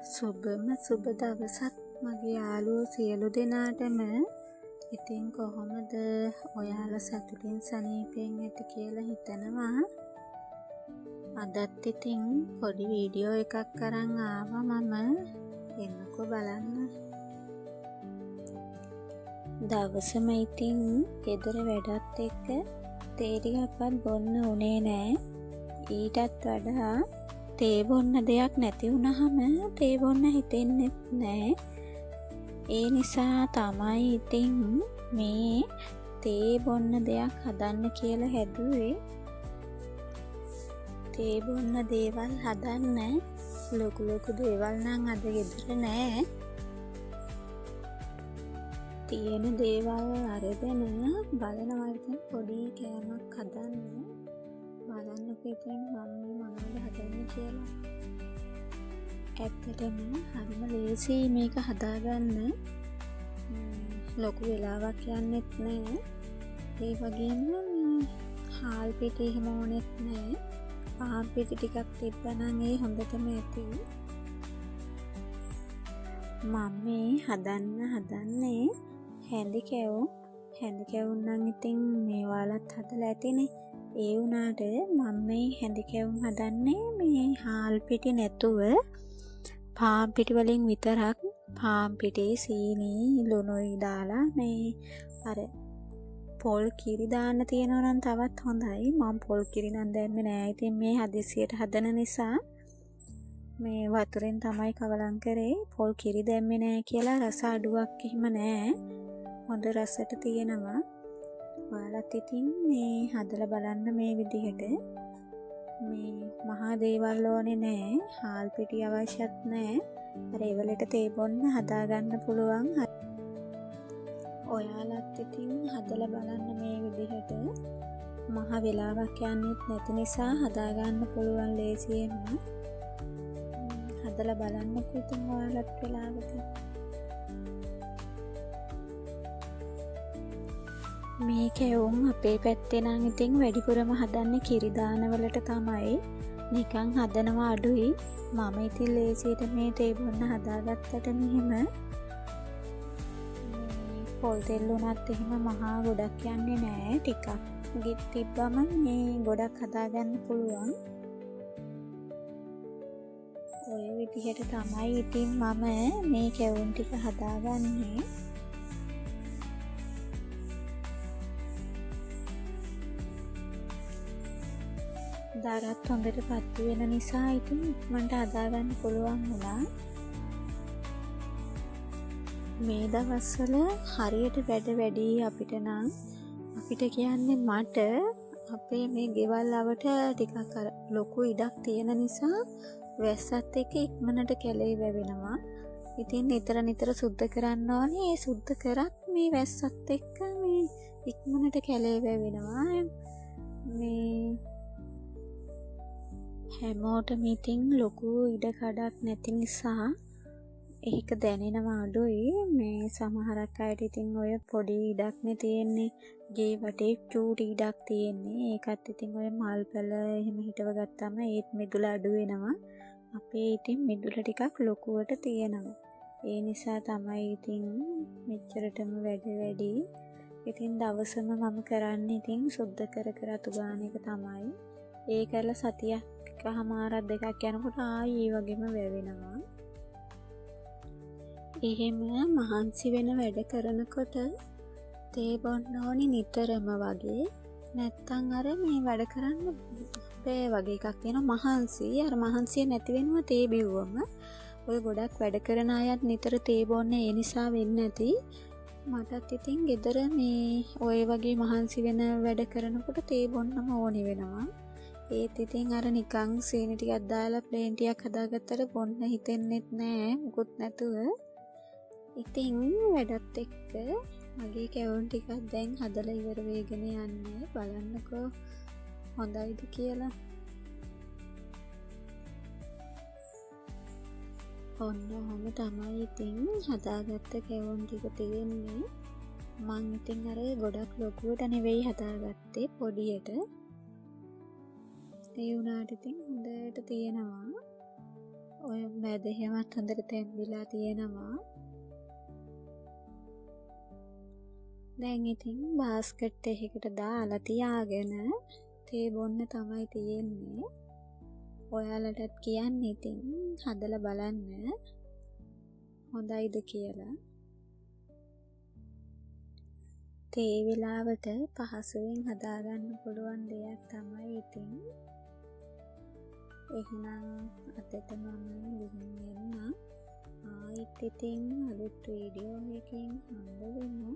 සුබම සුබ දවසක් මගේ යාළුවෝ සියලු දෙනාටම. ඉතින් කොහොමද ඔයාලා සතුටින් සනීපෙන් ඇති කියලා හිතනවා. අදත් ඉතින් පොඩි වීඩියෝ එකක් අරන් ආවා මම. එන්නකෝ බලන්න. දවසම ඉතින් ගෙදර වැඩත් එක්ක තේ ටිකක්වත් බොන්න උනේ නෑ. ඊටත් වඩා තේ බොන්න දෙයක් නැති වුණාම තේ බොන්න හිතෙන්නෙත් නෑ. ඒ නිසා තමයි ඉතින් මේ තේ බොන්න දෙයක් හදන්න කියලා හැදුවේ. තේ බොන්න දේවල් හදන්න ලොකු ලොකු දේවල් නම් අද ගෙදර නෑ. තියෙන දේවල් අරගෙන බලනවා ඉතින් පොඩි කෑමක් හදන්න. බලන්නකෝ ඉතින් මම මේ මොනවද හදන්නේ කියලා. ඇත්තටම හරිම ලේසියි මේක හදාගන්න. ලොකු වෙලාවක් යන්නෙත් නෑ. ඒ වගේම හාල් පිටි එහෙම ඕනෙත් නෑ. පාන් පිටි ටිකක් තිබ්බනම් ඒ හොඳටම ඇති. මම මේ හදන්න හදන්නේ හැඳි කැවුම්. හැඳි කැවුම් නම් ඉතින් මේ ඔයාලත් හදලා ඇතිනේ. ඒ වුණාට මම මේ හැඳි කැවුම් හදන්නේ මේ හාල් පිටි නැතුව පාන් පිටි වලින් විතරක්. පාන් පිටි සීනි ලුණුයි දාලා මේ අර පොල් කිරි දාන්න තියෙනවා නම් තවත් හොඳයි. මම පොල් කිරි නම් දැම්මේ නෑ. ඉතින් මේ හදිසියට හදන නිසා මේ වතුරෙන් තමයි කවලම් කරේ. පොල් කිරි දැම්මේ නෑ කියලා රස අඩුවක් එහෙම නෑ. හොඳ රසට තියෙනවා. ඔයාලත් ඉතින් මේ හදලා බලන්න මේ විදිහට. මේ මහා දේවල් ඕනේ නෑ. හාල් පිටි අවශ්‍යත් නෑ. අර එවලට තේ බොන්න හදාගන්න පුළුවන්. ඔයාලත් ඉතින් හදලා බලන්න මේ විදිහට. මහ වෙලාවක් යන්නෙත් නැති නිසා හදාගන්න පුළුවන් ලේසියෙන්ම. හදලා බලන්නකෝ ඉතින් ඔයාලත් වෙලාවක. මේ කැවුම් අපේ පැත්තේ නම් ඉතින් වැඩිපුරම හදන්නේ කිරි දානවලට තමයි. නිකන් හදනවා අඩුයි. මම ඉතින් ලේසියට මේ තේ බොන්න හදාගත්තට මෙහෙම මේ පොල් තෙල් උනත් එහෙම මහා ගොඩක් යන්නේ නෑ. ටිකක් තිබ්බම මේ ගොඩක් හදාගන්න පුළුවන්. ඔය විදිහට තමයි ඉතින් මම මේ කැවුම් ටික හදාගන්නේ. දරත් හොඳට පත්තු වෙන නිසා ඉතින් ඉක්මනට හදාගන්න පුළුවන් වුණා. මේ දවස්වල හරියට වැඩ වැඩි අපිට නම්. අපිට කියන්නේ මට අපේ මේ ගෙවල් අවට ටිකක් අර ලොකු ඉඩක් තියෙන නිසා වැස්සත් එක්ක ඉක්මනට කැලේ වැවෙනවා. ඉතින් නිතර නිතර සුද්ධ කරන්න ඕනේ. ඒ සුද්ධ කරත් මේ වැස්සත් එක්ක මේ ඉක්මනට කැලේ වැවෙනවා. මේ හැමෝටම ඉතින් ලොකු ඉඩ කඩක් නැති නිසා ඒක දැනෙනවා අඩුයි. මේ සමහරක් අයට ඉතින් ඔය පොඩි ඉඩක් නේ තියෙන්නේ. ගේ වටේ චූටි ඉඩක් තියෙන්නේ. ඒකත් ඉතින් ඔය මල් පැල එහෙම හිටව ගත්තම ඒත් මිදුල අඩු වෙනවා. අපේ ඉතින් මිදුල ටිකක් ලොකුවට තියෙනවා. ඒ නිසා තමයි ඉතින් මෙච්චරටම වැඩ වැඩි. ඉතින් දවසම මම කරන්නේ ඉතින් සුද්ධ කර කර අතු ගාන එක තමයි. ඒ කරලා සතියක් එකහමාරක් දෙකක් යනකොට ආයි ඒ වගේම වැවෙනවා. එහෙම මහන්සි වෙන වැඩ කරනකොට තේ බොන්න ඕනි නිතරම වගේ. නැත්තම් අර මේ වැඩ කරන්න බෑ වගේ එකක් තියෙනවා. මහන්සි. අර මහන්සිය නැති වෙනවා තේ බිව්වම. ඔය ගොඩක් වැඩ කරන අයත් නිතර තේ බොන්නේ ඒ නිසා වෙන්නේ නැති. මටත් ඉතින් ගෙදර මේ ඔය වගේ මහන්සි වෙන වැඩ කරනකොට තේ බොන්නම ඕනි වෙනවා. ඒත් ඉතින් අර නිකන් සීනි ටිකක් දාලා ප්ලේන් ටිකක් හදාගත්තට බොන්න හිතෙන්නෙත් නෑ මුකුත් නැතුව. ඉතින් වැඩත් එක්ක මගේ කැවුම් ටිකක් දැන් හදලා ඉවර වෙගෙන යන්නේ. බලන්නකෝ හොඳයිද කියලා. ඔන්න ඔහොම තමයි ඉතින් හදාගත්ත කැවුම් ටික තියෙන්නේ. මං ඉතින් අර ගොඩක් ලොකුවට නෙවෙයි හදාගත්තේ, පොඩියට. ඒ වුණාට ඉතින් හොඳට තියෙනවා. ඔය මැද එහෙමත් හොඳට තැම්බිලා තියෙනවා. දැන් ඉතින් බාස්කට් එකකට දාලා තියාගෙන තේ බොන්න තමයි තියෙන්නේ. ඔයාලටත් කියන්න ඉතින් හදලා බලන්න හොඳයිද කියලා. තේ වෙලාවට පහසුවෙන් හදාගන්න පුළුවන් දෙයක් තමයි ඉතින්. එහෙනම් අදට මම ගිහින් එන්නම්. ආයිත් ඉතින් අලුත් වීඩියෝ එකකින් හම්බ වෙමු.